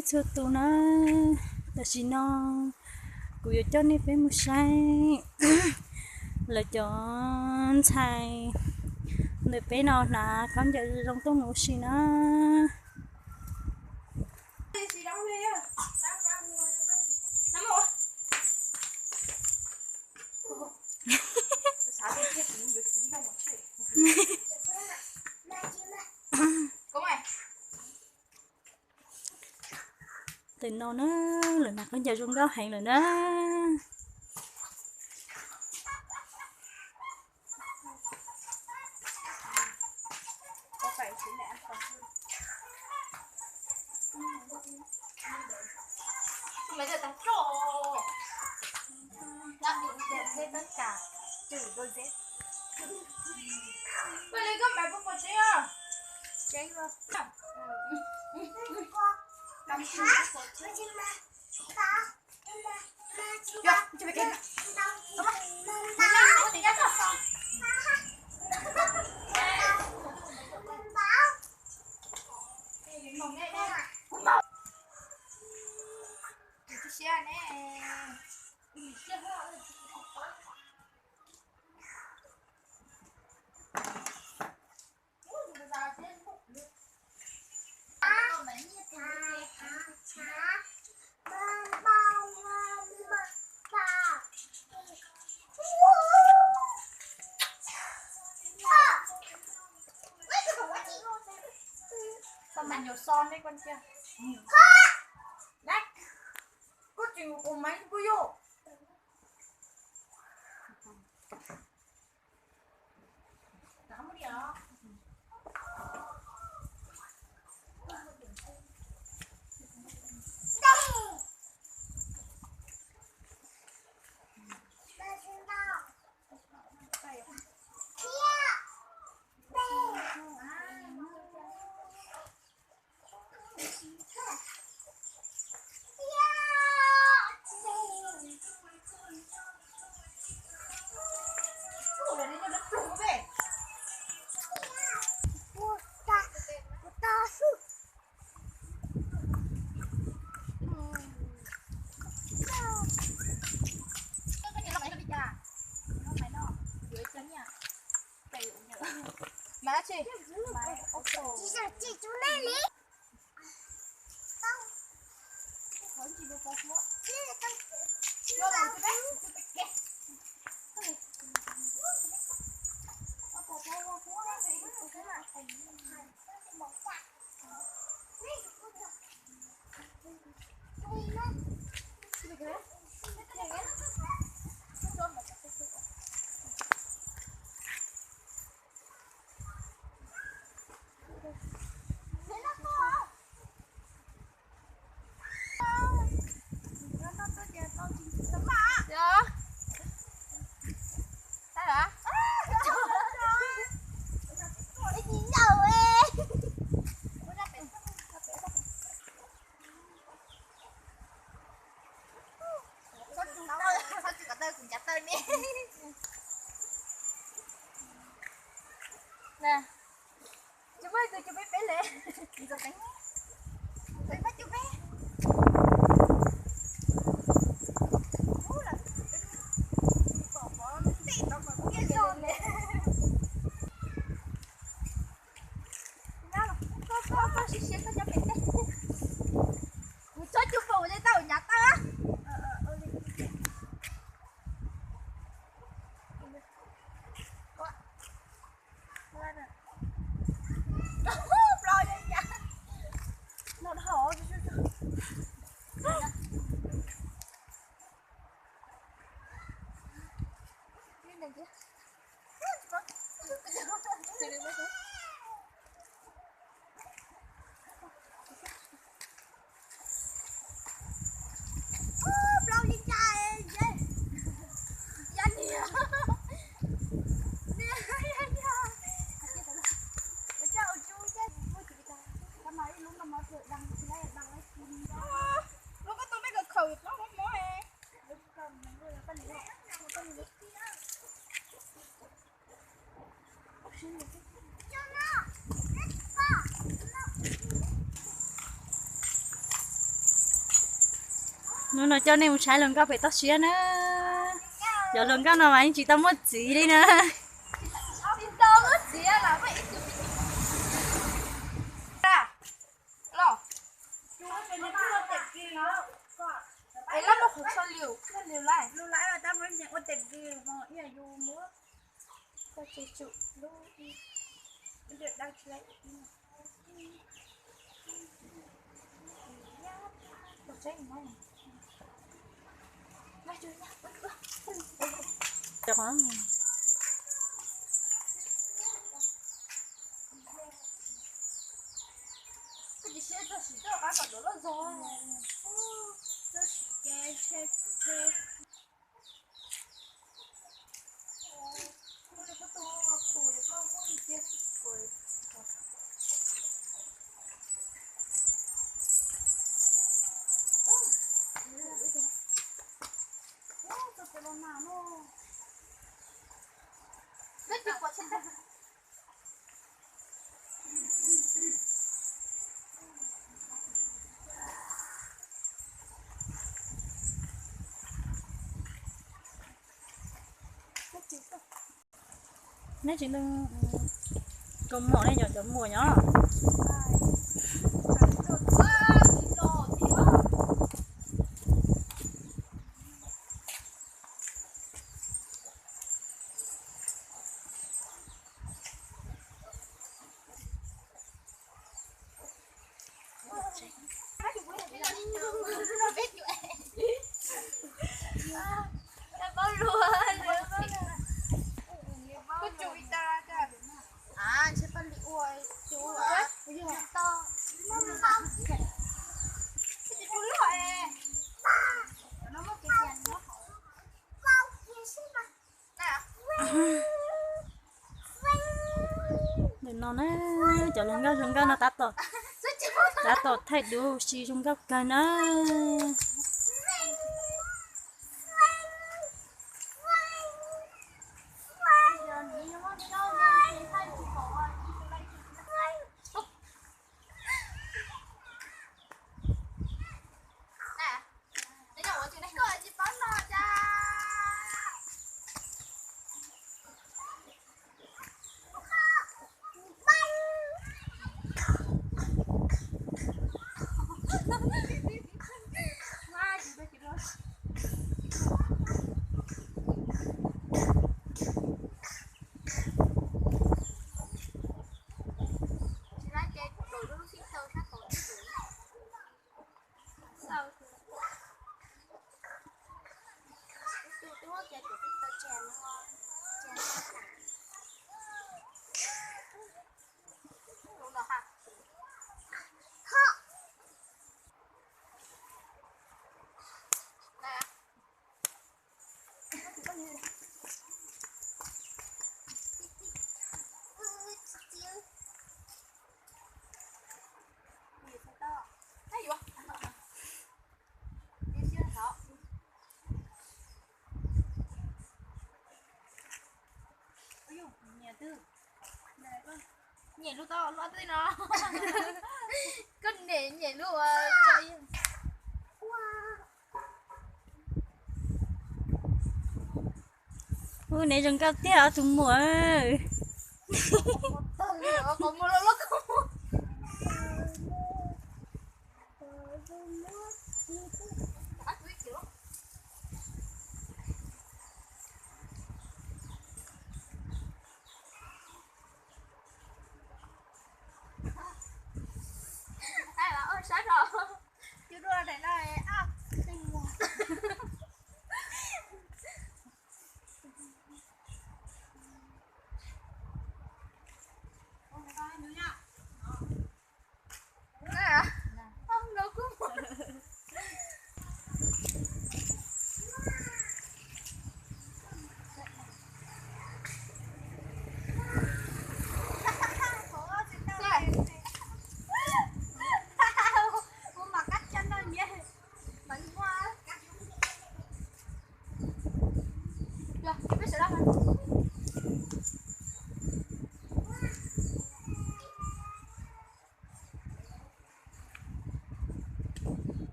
Txhua tus na, tam sim no kuv yuav coj nej peb mus saib lawv cov ntxhais ntawm peb no hnav khaub ncaws zoo tuaj mus ua si na. Tam no na, lawv hnav khaub ncaws zoo nkauj heev lawm na. Sao mày nhiều son đấy con kia. Đấy. Có chuyện của mày có vô. Nè, chụp với tôi, chụp với bé lẹ. Chụp với, chụp với. Koj, koj, koj siab siab koj cov pem teb. Kuv txhob cub pom ua tau nyav tawb. Hnub no coj nej mus saib hluas nkauj pem toj siab na. Cov hluas nkauj no mas yeej tsis tau muaj txiv li na. Neb tsis leej, kua muag ne, yog cov muag nyob. Ntawm no na, cov hluas nkauj zoo nkauj no tab tom, tab tom thaij duv si zoo nkauj kawg na. Nyiam lub tau lub tej no. Koj niam nyiam lub tso. Ub, neb zoo nkauj tiag tus muam.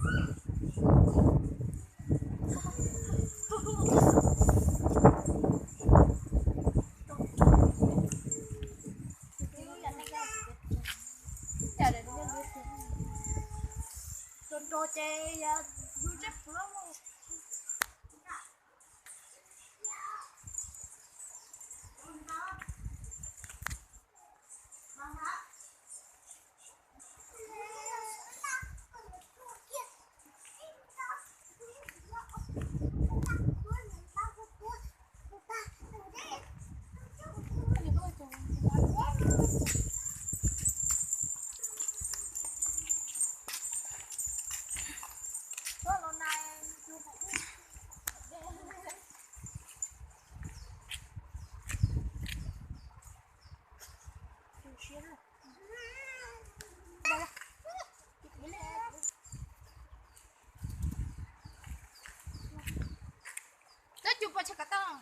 Rau rau ces yog yus tseem pluav. Tab cus pom tshaj kom tau.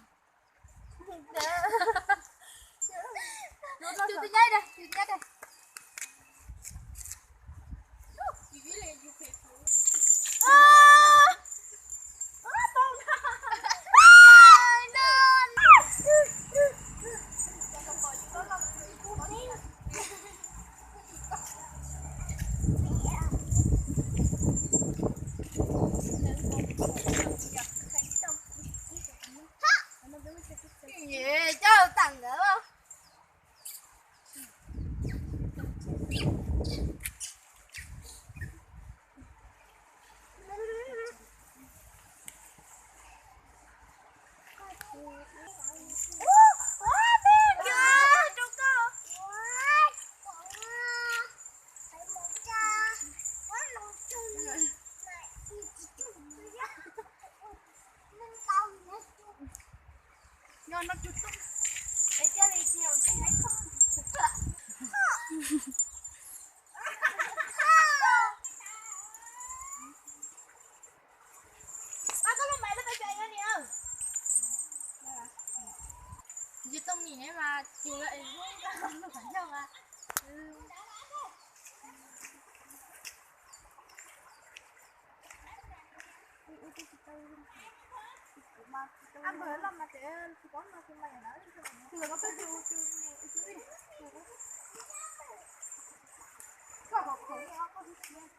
Cus twb nyab dag, cus nyab dag. Coj tag nkawd. Nyob no cus tub, es cia li cia cia laiv koj. Mas koj lub maiv lub pes tsawg nyob ni? Yus tau mis mas cus lawm es lub qhov ncauj mas. Ab, npawg loj mas ces tsis paub no tsis mas na. Koj kom khoom li ob koj tub siab.